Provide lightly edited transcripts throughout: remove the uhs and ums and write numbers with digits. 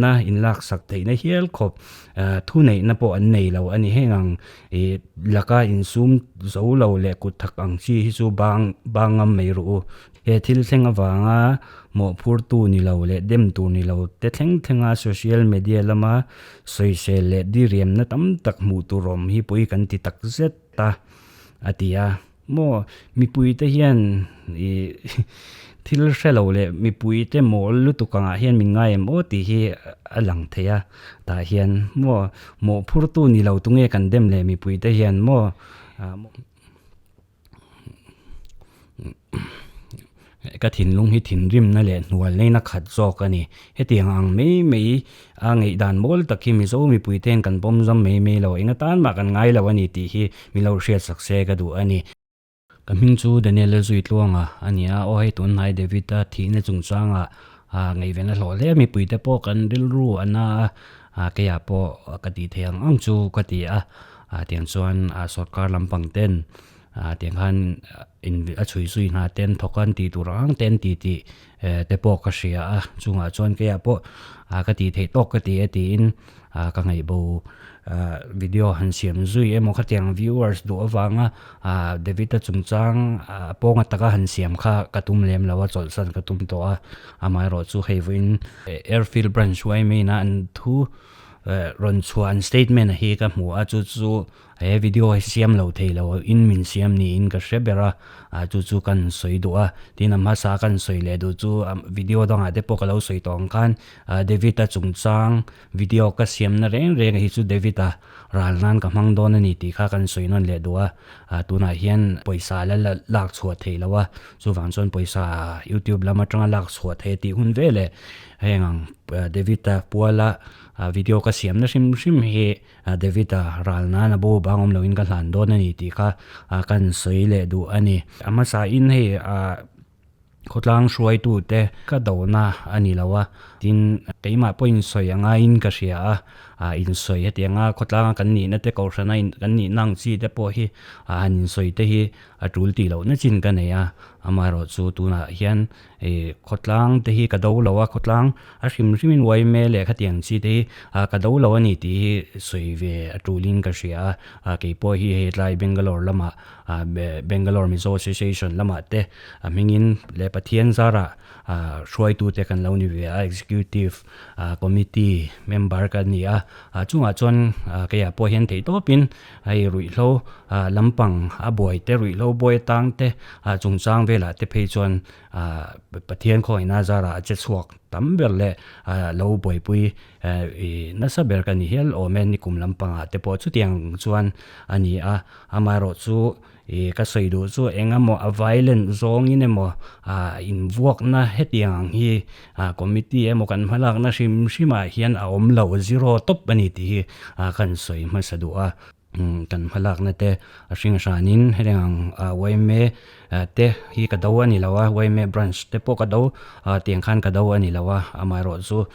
nunna inlaksak theihna hial khawp thuneihna pawh an nei lo a ni. Heng ang ih laka insum zo lo leh kut thak ang chi hi chu bang bang ngam mai rawh u. He thil thleng avanga mawhphurtu ni lo leh dem tur ni lo te thleng thlenga social media lama sawisel leh diriamna tam tak hmuh tur awm hi pawh hi kan ti tak zet ta a ti a. Maw mipuite hian ih thil hre lo leh mipuite mawl lutuk angah hian min ngai em aw tih hi a lang thei a tah hian maw mawhphurtu ni lo tunge kan dem leh mipuite hian maw Ka thinlung hi thinrimna leh hnualneina khat zawk a ni. Hetiang ang mai mai a ngaihdan mawl tak hi Mizo mipui ten kan pawm zam mai mai lo, eng atan mah kan ngai lo a ni tih hi min lo hriatsak se ka duh a ni. Ka hming chu Daniel Lalzuitluanga a ni a, aw hei tunhnai David-a thihna chungchangah ngaihven a hlawh hle a, mipuite pawh kan rilru a na a, keiah pawh ka tih theih ang ang chu ka ti a, tiang chuan sorkar lampang ten Tiang khan a chhui zui hna ten thawk an tih tur ang ten tih tih te pawh ka hria a, chungah chuan keiah pawh ka tih theih tawk ka ti e tiin ka ngaihbo video han siam zui emaw khatiang viewers duh avanga David-a chungchang pawnga taka han siam kha ka tum lem lo a, chawlhsan ka tum tawh a, amaherawhchu hei vawiin Airfield branch yma-in a an thu rawn chhuah an statement hi ka hmu a, chu chu He video hi siam lo thei lo in min siam niin ka hre ber a, ah chu chu kan sawi duh a, tin a hmasa kan sawi leh duh chu video dangah te pawh ka lo sawi tawh ang khan ah David-a chungchang video ka siamna reng reng hi chu David-a ral nan ka hmang dawn a ni tih kha kan sawi nawn leh duh a, ah tunah hian pawisa la lak chhuah theih lo a, chuvang chuan pawisa youtube lam atanga lak chhuah theih tih hun veleh heng ang David-a puala video ka siamna hrim hrim hi. David-a ral nan a bo bang awm loin ka hlan dawn a ni tih kha kan sawi leh duh a ni. A hmasa in hei khawtlang hruaitute ka dona a ni lo a, tin keimah pawh insawi a ngaiin ka hria a, insawi hetianga khawtlanga kan nihna te kohhrana kan nihna ang chi te pawh hi han insawi te hi a tul tih lohna chin ka nei a, amaherawhchu tunah hian Ih khawtlang te hi ka do lo a, khawtlang a hrim hrim in uaime leh khatiang chi te hi ah ka do lo a ni tih hi sawi ve a tulin ka hria a, ah keipawh hi hei tlai Bangalore lamah ah Bangalore Mizo Association lamah te a hmingin leh Pathian zarah ah hruaitu te kan lo ni ve a, Executive ah Committee member ka ni a, ah chungah chuan ah keiah pawh hian theihtawpin hei ruihhlo ah lampang a buai te ruihhlo buai atang te ah chungchang velah te phei chuan ah Pathian khawngaihnaa zarah a che chhuak tam ber leh ah lo buaipui ih nasa ber ka ni hial awm e nikum lampangah te pawh chutiang chuan a ni a amaherawh chu ih ka sawi duh chu eng emaw a violent zawngin emaw ah invuakna hetiang ang hi ah committee emaw kan hmalakna hrim hrimah hian a awm lo zero tawp a ni tih hi ah kan sawi hmasa duh a. Kan hmalakna te a hring hranin hetiang ang yma te hi ka do a ni lo a, yma branch te pawh ka do tiang khan ka do a ni lo a, amaherawh chu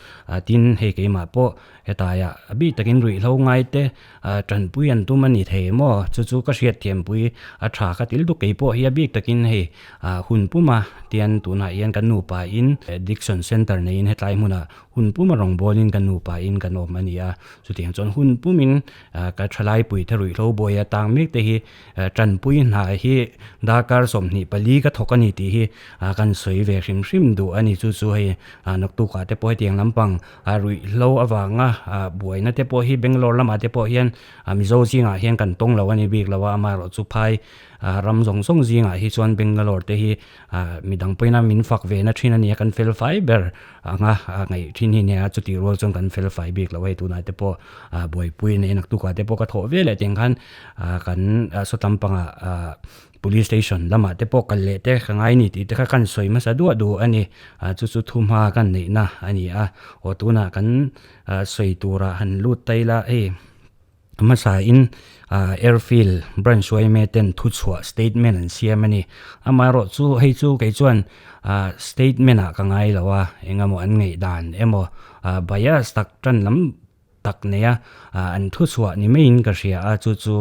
tin hei keimah pawh hetaiah a bik takin ruihhlo ngai te tanpui an tum a ni thei maw chu chu ka hriatthiampui a tha ka til duk keipawh hi a bik takin hei hun puma tian tunah hian kan nupa in addiction center neiin hetlai hmunah hun puma rawngbawlin kan nupa in kan awm a ni a, chutiang chuan hun pumin ka thalai pui te ruihhlo buai atang mek te hi tanpui hna hi darkar 24 ka thawk a ni tih hi kan sawi ve hrim hrim duh a ni. Chu chu hei naktukah te pawh hetiang lampang ruihhlo avanga buaina te pawh hi Bangalore lamah te pawh hian Mizo zingah hian kan tawng lo a ni bik lo a, amaherawhchu phai ram zawng zawng zingah hi chuan Bangalore te hi midang pawhin a min fak ve na thin a ni a, kan fel fai ber anga ngaih thin hi nia chutih rual chuan kan fel fai bik lo hei tunah te pawh buaipui nei naktukah te pawh ka thawh ve leh tiang khan kan saw lampangah police station lamah te pawh kal leh te ka ngai ni tih te kha kan sawi hmasa duah duh a ni chu chu thumha kan neihna a ni a aw tunah kan sawi turah han lut ta ila hei. A hmasain Airfield branch yma ten thuchhuah statement an siam a ni. Amaherawhchu hei chu kei chuan statement ah ka ngai lo a, eng emaw an ngaihdan emaw bias tak tan lam tak nei a an thuchhuah ni maiin ka hria a, chu chu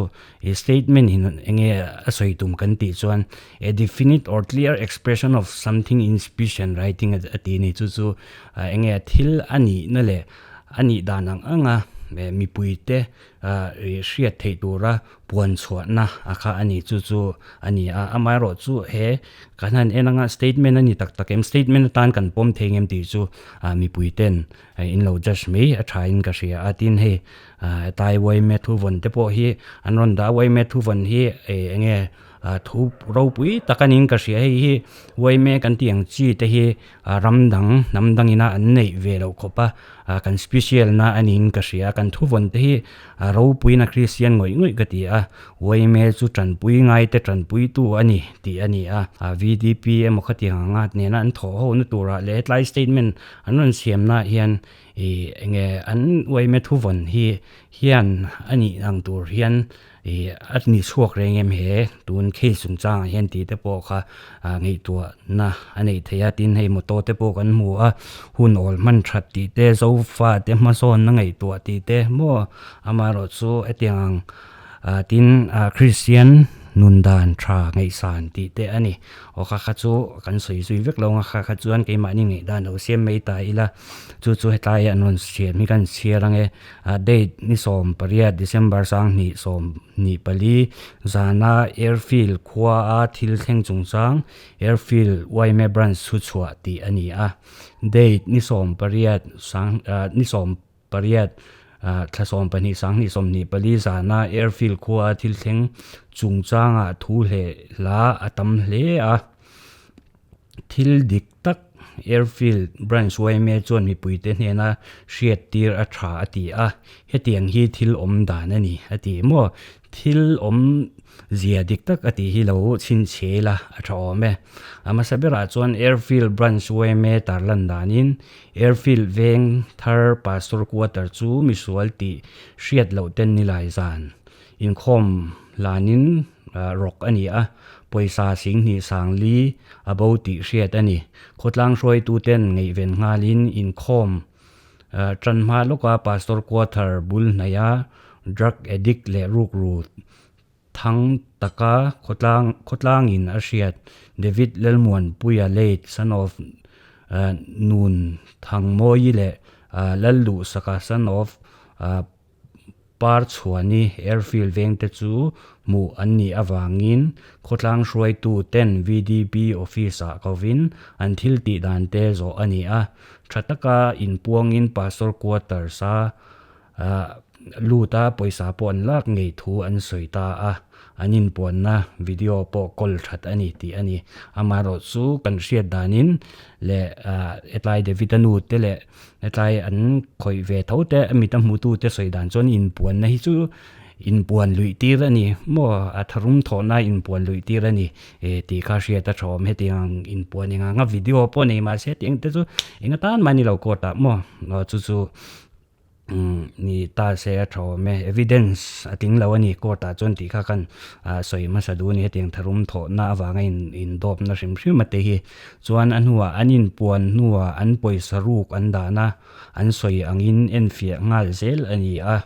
i statement in eng nge a sawi tum kan tih chuan a definite or clear expression of something in speech and writing a ti a ni. Chu chu eng nge thil a nihna leh. A nih dan ang anga mipuite hriat theih tura puan chhuahna a kha a ni chu chu a ni a. Amaherawh chu he kan han en anga statement a ni tak tak em statement atan kan pawm thei ngem tih chu mipuiten in lo judge mai a tha in ka hria a. Tin hei tlai uaime thuvawn te pawh hi an rawn dah a uaime thuvawn hi eng nge thu ropui tak a niin ka hria hei hi uaime kan tih ang chi te hi ram dang hnam dang ina an neih ve loh khawp a kan special na a niin ka hria kan thuvawn te hi a ropuiin a Kristian ngawih ngawih ka ti a uaime chu tanpui ngai te tanpui tu a ni tih a ni a VDP emaw khatiang anga nena an thawh ho na turah leh hetlai statement an rawn siam na ah hian ih enge an uaime thuvawn hi hian a nih ang tur hian Ih a ni chhuak reng em he tun case chungchangah hian tih te pawh kha ah ngaihtuahna a neih theih a tin hei motor te pawh kan hmu a hun awl hman that tih te zofa te hmasawnna ngaihtuah tih te maw amaherawh chu hetiang ang ah tin ah Kristian nun dan tha ngaihsan tih te a ni aw kha kha chu kan sawi zui vek lo ang a kha kha chuan keimahni ngaihdan lo siam mai ta ila chu chu hetlai an rawn siam hi kan chhiar ang e. A date ni 18 December 2024 zana Airfield khua a thil thleng chungchang Airfield yma Branch chhu chhuah tih a ni a. Date ni 18 sang ni 18 thla 12 2024 zana Airfield khua a thil thleng chungchangah thu hleh hla a tam hle a. Thil dik tak Airfield Branch yma chuan mipuite hnena hriat tir a tha a ti a, hetiang hi thil awm dan a ni a ti maw? Thil awm zia dik tak a tih hi lo chhinchhe ila a tha awm e. A hmasa berah chuan Airfield Branch yma tarlan danin Airfield veng thar Pastor Quarter chu misual tih hriat loh ten nilai zan Inkhawm hlanin rawk a ni a, pawisa 10,000 sangli a bo tih hriat a ni. Khawtlang hruaituten ngaihven nghalin inkhawm tan hma lawka Pastor Quarter bul hnaia drug addict leh rukru thang taka khawtlang khawtlangin a hriat David Lalmuanpuia late son of Nun Thangmawi leh Lalduhsaka son of Parchhuani Airfield vengte chu hmuh an nih avangin khawtlang hruaitu ten VDP office-ah kovin an thil tih dan te zawh a ni a. Tha taka inpuangin Pastor Quarters-a lut a pawisa pawh an lak ngei thu an sawi ta a. An inpuanna video pawh kawl that a ni tih a ni. Amaherawhchu kan hriat danin leh hetlai David-a nu te leh Hetlai an khawih ve tho te a mit a hmutu te sawi dan chuan inpuanna hi chu inpuan luih tir a ni maw a tharum thawhna inpuan luih tir a ni eh tih kha hriat a thawm hetiang inpuan eng anga video pawh nei mahse tiang te chu eng atan mah a ni lo court ah maw chu chu Umm ni ta se a tha awm e, evidence a tling lo a ni court ah chuan tih kha khan ah sawi hmasa duh a ni hetiang tharum thawhna avanga in indawpna hrim hrim a te hi chuan a hnuah an inpuan hnuah an pawisa ruk an dahna an sawi angin enfiah nghal zel a ni a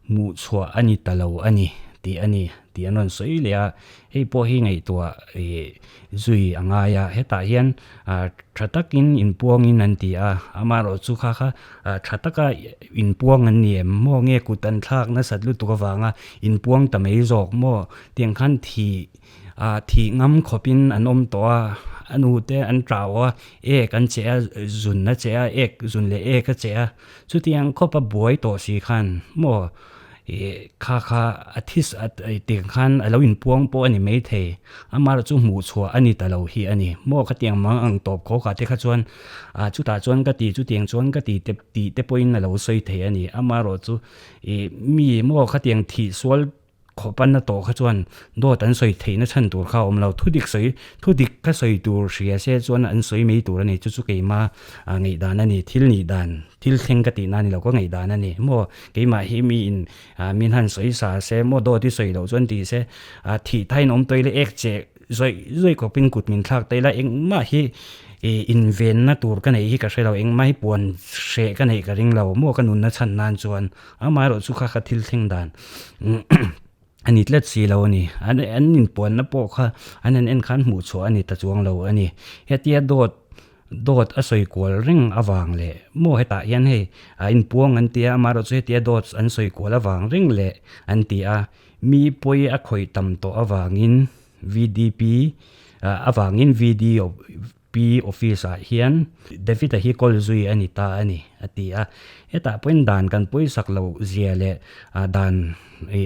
hmuh chhuah a ni ta lo a ni tih a ni tih an rawn sawi leh a hei pawh hi ngaihtuah ih zui a ngai a hetah hian ah tha takin inpuangin an ti a amaherawh chu kha kha ah tha taka inpuang an ni em maw nge kut an thlak nasat lutuk avanga inpuang ta mai zawk maw tiang khan thih ah thih ngam khawpin an awm tawh a a nu te an tau a ek an che a zun a che a ek zun leh ek a che a chutiang khawpa buai tawh si khan maw Ih kha kha a this a tiang khan a lo inpuang pawh a ni maithei amaherawh chu hmuh chhuah a ni ta lo hi a ni maw khatiang mang ang tawp khaw kha te kha chuan ah chutah chuan ka ti chutiang chuan ka ti te tih te pawhin a lo sawi thei a ni amaherawh chu ih mi maw khatiang thih sual khawp a na tawh kha chuan dawt an sawi theihna chhan tur kha a awm lo thu dik sawi thu dik kha sawi tur hria se chuan an sawi mai tur a ni chu chu keima ah ngaihdan a ni thil nih dan. Thil thleng ka tih na ni lo ka ngaihdan a ni maw keimah hi mi in ah min han sawi sa se maw dawt i sawi loh chuan ti se ah thih thain awm tawih la ek cheh zawih zawih khawp in kut min thlak ta ila engmah hi ih invenna tur ka neih hi ka hre lo engmah hi puan hreh ka neih ka ring lo maw ka nunna chhan nan chuan amaherawh chu kha kha thil thleng dan a ni tlat si lo a ni an an inpuanna pawh kha an han en khan hmuh chhuah a ni ta chuang lo a ni hetia dawt. Dawt a sawi kual reng avang leh maw hetah hian hei a inpuang an ti a, amaherawhchu hetia dawt an sawi kual avang reng leh an ti a, mi pawi a khawih tam tawh avangin VDP avangin VDP office ah hian David-a hi kawl zui a ni ta a ni a ti a. Hetah pawhin dan kan pawisak loh zia leh dan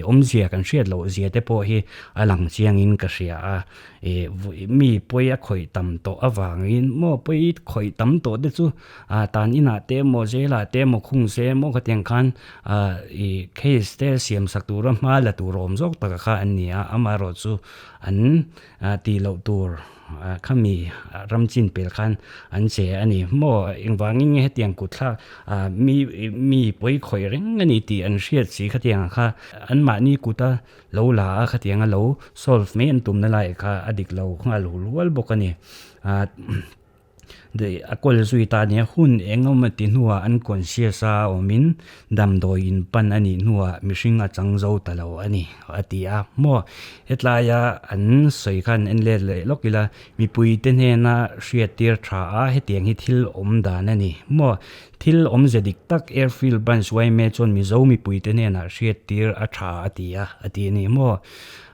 awmzia kan hriat loh zia te pawh hi a lang chiangin ka hria a. Ih mi pawi a khawih tam tawh avangin maw pawi khawih tam tawh te chu ah tan inah te emaw jail ah te emaw khung se emaw khatiang khan ah ih case te siam sak tura hma la tur awm zawk taka kha an ni a amaherawh chu an ah tih loh tur ah khami ram chin pel khan an che a ni maw engvangin nge hetiang kut thlak ah mi mi pawi khawih reng a ni tih an hriat si khatiang kha anmahni kuta Lo la a khatiang a lo solve mai an tumna lai kha a dik lo nghal hul hual bawk a ni. Ah a kawl zui ta nia hun eng emaw ti hnuah an conscious a awmin damdawi in pan a nih hnuah mihring a chang zo ta lo a ni a ti a. Maw hetlaia an sawi khan en let leh lawk ila mipuite hnena hriattir tha a hetiang hi thil awm dan a ni. Maw Thil awmze dik tak Airfield Branch yma chuan Mizo mipuite hnenah hriattir a tha a ti a, a ti a ni maw?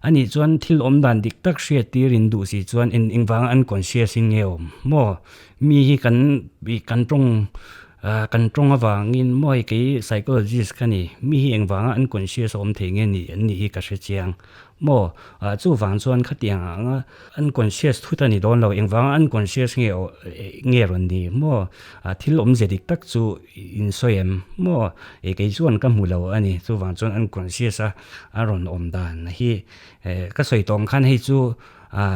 Anih chuan thil awm dan dik tak hriattir in duh si chuan eng eng vanga unconscious in nge awm maw? Mi hi kan kan tawng kan tawng avangin maw hei kei psychologist ka ni, mi hi eng vanga unconscious a awm thei nge ni an nih hi ka hre chiang maw? Chuvang chuan khatiang anga Unconscious thut a ni dawn lo, engvanga unconscious nge aw nge rawn ni maw? Thil awmzia dik tak chu in sawi em maw? Ih kei chuan ka hmu lo a ni, chuvang chuan unconscious a a rawn awm dan hi ka sawi tawh ang khan hei chu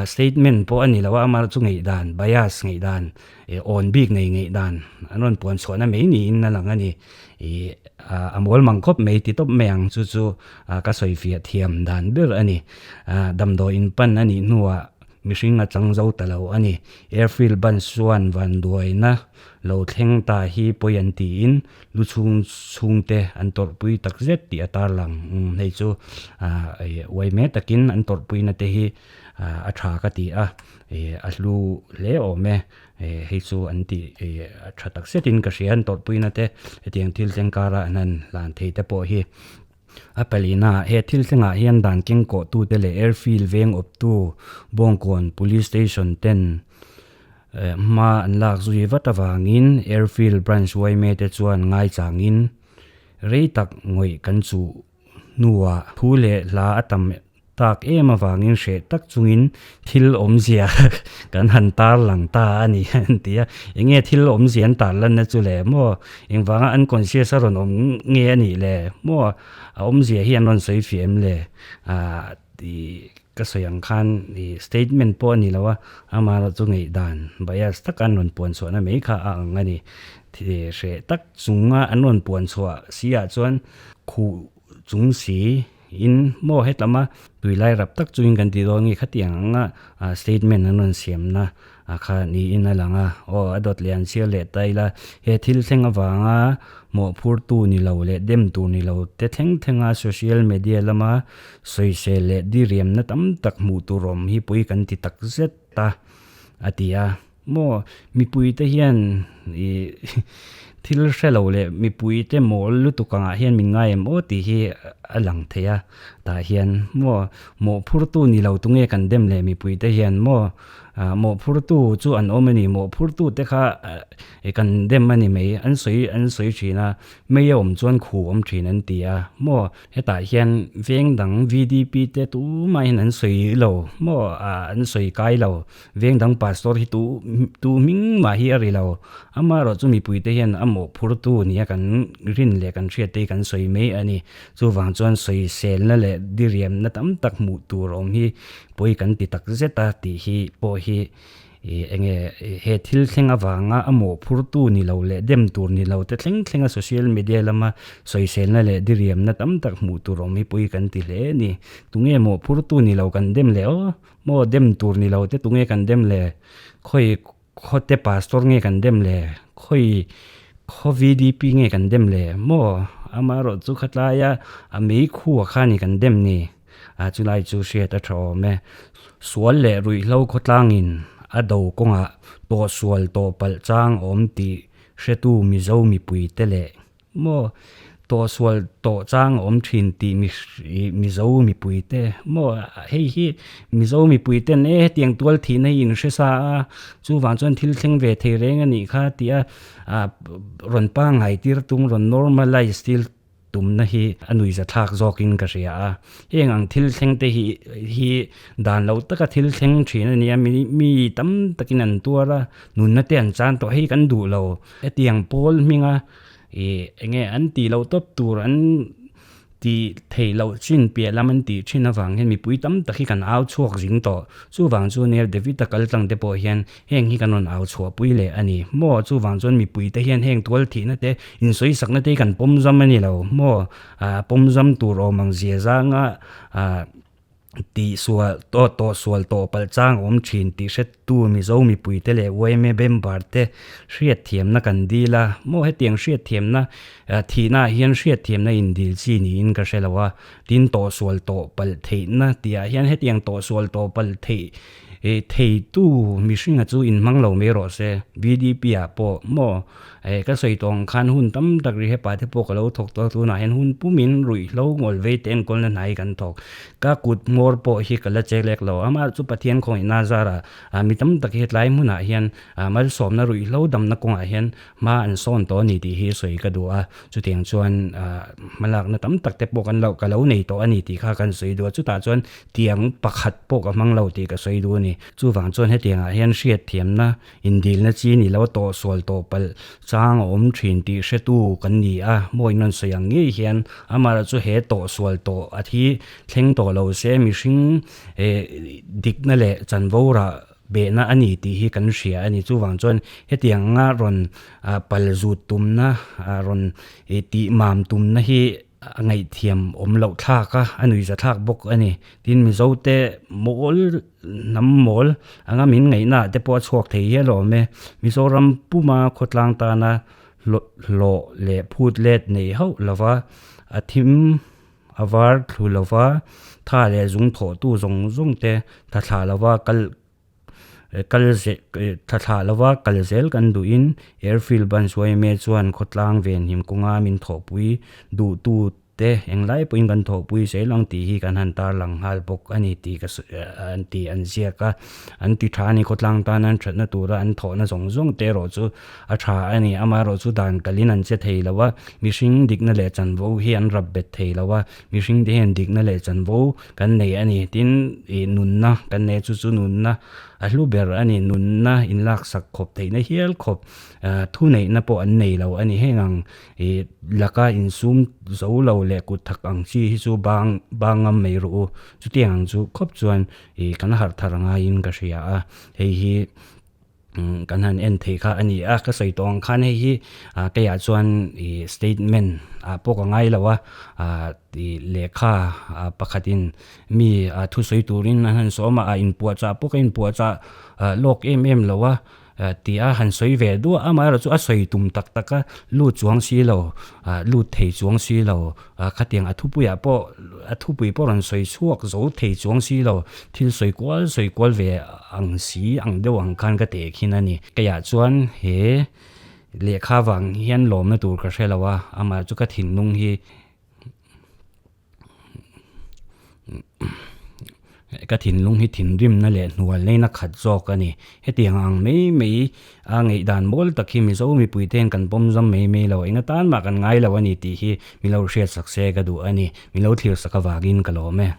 statement pawh a ni lo a, amah chu ngaihdan bias ngaihdan awn bik nei ngaihdan an rawn puan chhuahna mai niin a lang a ni. Ih a mawl mang khawp mai ti tawp mai ang chu chu ka sawi fiah thiam dan ber a ni. Damdawi in pan a nih hnuah mihring a chang zo ta lo a ni. Airfield ban chuan vanduaina lo thleng ta hi pawi an tiin lu chhung chhungte an tawrhpui tak zet tih a tarlang. Hei chu uai mai takin an tawrhpuina te hi a tha ka ti a, a hlu hle awm e. Hei chu an tih a tha tak zetin ka hria an tawrhpuina te hetiang thil thleng kara an han hlan thei te pawh hi a palina he thil thlengah hian dan keng kawh tu te leh airfield veng awp tu Bawngkawn Police Station ten hma an lak zui vat avangin airfield branch yma te chuan ngaichangin rei tak ngawih kan chuh hnuah thu leh hla a tam tak em avangin hreh tak chungin thil awmzia kan han tar lang ta a ni an ti a, enge thil awmzia an tar lanna chu le maw engvanga unconscious a rawn awm nge a nih le maw a awmzia hi an rawn sawi fiah em le ah tih ka sawi ang khan ih statement pawh a ni lo a amaherawh chu ngaihdan bias taka an rawn puan chhuahna mai kha a ang a ni hreh tak chunga an rawn puan chhuah si ah chuan khuh chung si In maw hetlama tui lai rap tak chuin kan ti dawn nge khatiang anga statement an rawn siamna kha niin a lang a, aw a dawt leh an chhiar leh ta ila he thil thleng avanga mawhphurtu ni lo leh dem tur ni lo te thleng thlenga social media lama sawisel leh diriamna tam tak hmuh tur awm hi pui kan ti tak zet ta a ti a. Maw mipuite hian ih thil hre lo leh mipuite mawl lutuk angah hian min ngai em aw tih hi a lang thei a tah hian maw mawhphurtu ni lo tunge kan dem leh mipuite hian maw ah mawhphurtu chu an awm a ni mawhphurtu te kha ih kan dem a ni mai an sawi an sawi thin a mei a awm chuan khu awm thin an ti a maw Hetah hian veng dang VDP te tumah hian an sawi lo maw ah an sawi kai lo veng dang pastor hi tu tu hming mah hi a ri lo amaherawh chu mipui te hian a mawhphurtu nia kan rin leh kan hriat te hi kan sawi mai a ni chuvang chuan sawiselna leh diriamna tam tak hmuh tur awm hi pawi kan ti tak zet a tih hi pawh hi. Ih enge he thil thleng avanga a mawhphurtu ni lo leh dem tur ni lo te thleng thlenga social media lama sawiselna leh diriamna tam tak hmuh tur awm hi pui kan ti hle a ni. Tunge mawhphurtu ni lo kan dem leh aw? Maw dem tur ni lo te tunge kan dem le? Khawi khawte pastor nge kan dem le? Khawi khaw VDP nge kan dem le? Maw amaherawh chu khatlaia a meikhu a kha ni kan dem ni. A chulai chu hriat a tha awm e. Sual leh ruihhlo khawtlangin a do kawngah tawhsual tawh palh chang awm tih hretu Mizo mipuite leh maw tawhsual tawh chang awm thin tih Mizo mipuite maw hei hi Mizo mipuiten e hetiang tual thihna hi in hre sa a chuvang chuan thil thleng ve thei reng a nih kha tia rawn pangngai tir tum rawn normalize tir tumna hi a nuihza thlak zawkin ka hria a. Heng ang thil thleng te hi hi dan lo taka thil thleng thin a ni a, mi mi tam takin an tuar a, nunna te an chan tawh hei kan duh lo. Hetiang pawl hminga ih eng nge an tih loh tawp tur an tih theih loh chin piah lam an tih thin avang hian mipui tam tak hi kan au chhuak zing tawh. Chuvang chu nia David-a kal tlang te pawh hian Heng hi kan rawn au chhuahpui leh a ni. Maw chuvang chuan mipuite hian heng tual thihna te insawisakna te hi kan pawm zam a ni lo. Maw pawm zam tur awm ang zia zanga tihsual tawh tawhsual tawh palh chang a awm thin tih hretu Mizo mipuite leh yma member te hriatthiamna kan dil a. Maw hetiang hriatthiamna thihnaah hian hriatthiamna indil chi niin ka hre lo a. Tin tawhsual tawh palh theihna tihah hian hetiang tawhsual tawh palh theih Eh theitu mihringa chu inhmang lo mai rawh se, VDP ah pawh maw eh ka sawi tawh ang khan hun tam tak ri hepa te pawh ka lo thawk tawh a, tunah hian hun pumin ruihhlo ngawl vei te enkawlna hna hi kan thawk. Ka kut hmawr pawh hi ka la che lek lo, amah chu Pathian khawngaihna zarah ah mi tam tak hi tlai hmunah hian ah malsawmna ruihhlo damna kawngah hian hma an sawn tawh a ni tih hi sawi ka duh a, chutiang chuan ah hmalakna tam tak te pawh kan lo ka lo nei tawh a ni tih kha kan sawi duh a, chutah chuan tiang pakhat pawh ka hmang lo tih ka sawi duh a ni. Chuvang chuan hetiangah hian hriatthiamna indilna chi ni lo tawh sual tawh palh chang a awm thin tih hretu kan ni a, mawi nawn sawi ang ngei hian amaherawh chu he tawh sual tawh a thi thleng tawh lo se mihring eh dikna leh chanvo rah Behna a ni tih hi kan hria a ni. Chuvang chuan hetiang anga rawn pal zut tumna, rawn tih mam tumna hi a ngaihthiam awm loh thlak a, a nuihza thlak bawk a ni. Tin, Mizote mawl, hnam mawl anga min ngaihnaah te pawh a chhuak thei hial awm e. Mizoram puma khawtlang tana hlawh leh phut let nei hauh lova a thim A var thlu lova tha leh zung thawhtu zawng zawng te tha thlah lova kal kal tha thlah lova kal zel kan duhin airfield ban suaime chuan khawtlang venhim kawnga min thawhpui duhtu te englai pawhin kan thawhpui zel ang tih hi kan han tarlang nghal bawk a ni tih ka an ti an ziak a an ti tha a ni khawtlang tan an thatna tura an thawhna zawng zawng te erawh chu A tha a ni, amaherawhchu dan kalin an che thei lo a, mihring dikna leh chanvo hi an rap bet thei lo a, mihring te hian dikna leh chanvo kan nei a ni, tin ih nunna kan nei a, chu chu nunna a hlu ber a ni, nunna inlaksak khawp theihna hial khawp thuneihna pawh an nei lo a ni, heng ang ih laka insum zo lo leh kut thak ang chi hi chu bang bang ngam mai rawh u, chutiang ang chu khawp chuan ih kan harh thar ngaiin ka hria a, hei hi. Kan han en theih kha a ni a, ka sawi tawh ang khan hei hi keiah chuan ih statement ah pawh ka ngai lo a, ih lehkha pakhatin mi thusawi turin an han sawm a, a inpuahchah pawh ka inpuahchah lawk em em lo a tih a han sawi ve duah a, amaherawhchu a sawi tum tak tak a lut chuang si lo, lut thei chuang si lo, khatiang a thupuiah pawh a thupui pawh rawn sawi chhuak zo thei chuang si lo, thil sawi kual sawi kual ve ang si ang deuh ang khan ka teh khin a ni. Keiah chuan he lehkha vang hian lawmna tur ka hre lo a, amah chu ka thinlung hi ka thinlung hi thinrimna leh hnualneina khat zawk a ni. Hetiang ang mai mai a ngaihdan mawl tak hi Mizo mipuite hian kan pawm zam mai mai lo, eng atan mah kan ngai lo a ni tih hi min lo hriatsak se ka duh a ni. Min lo thlir sak avangin ka lawm e.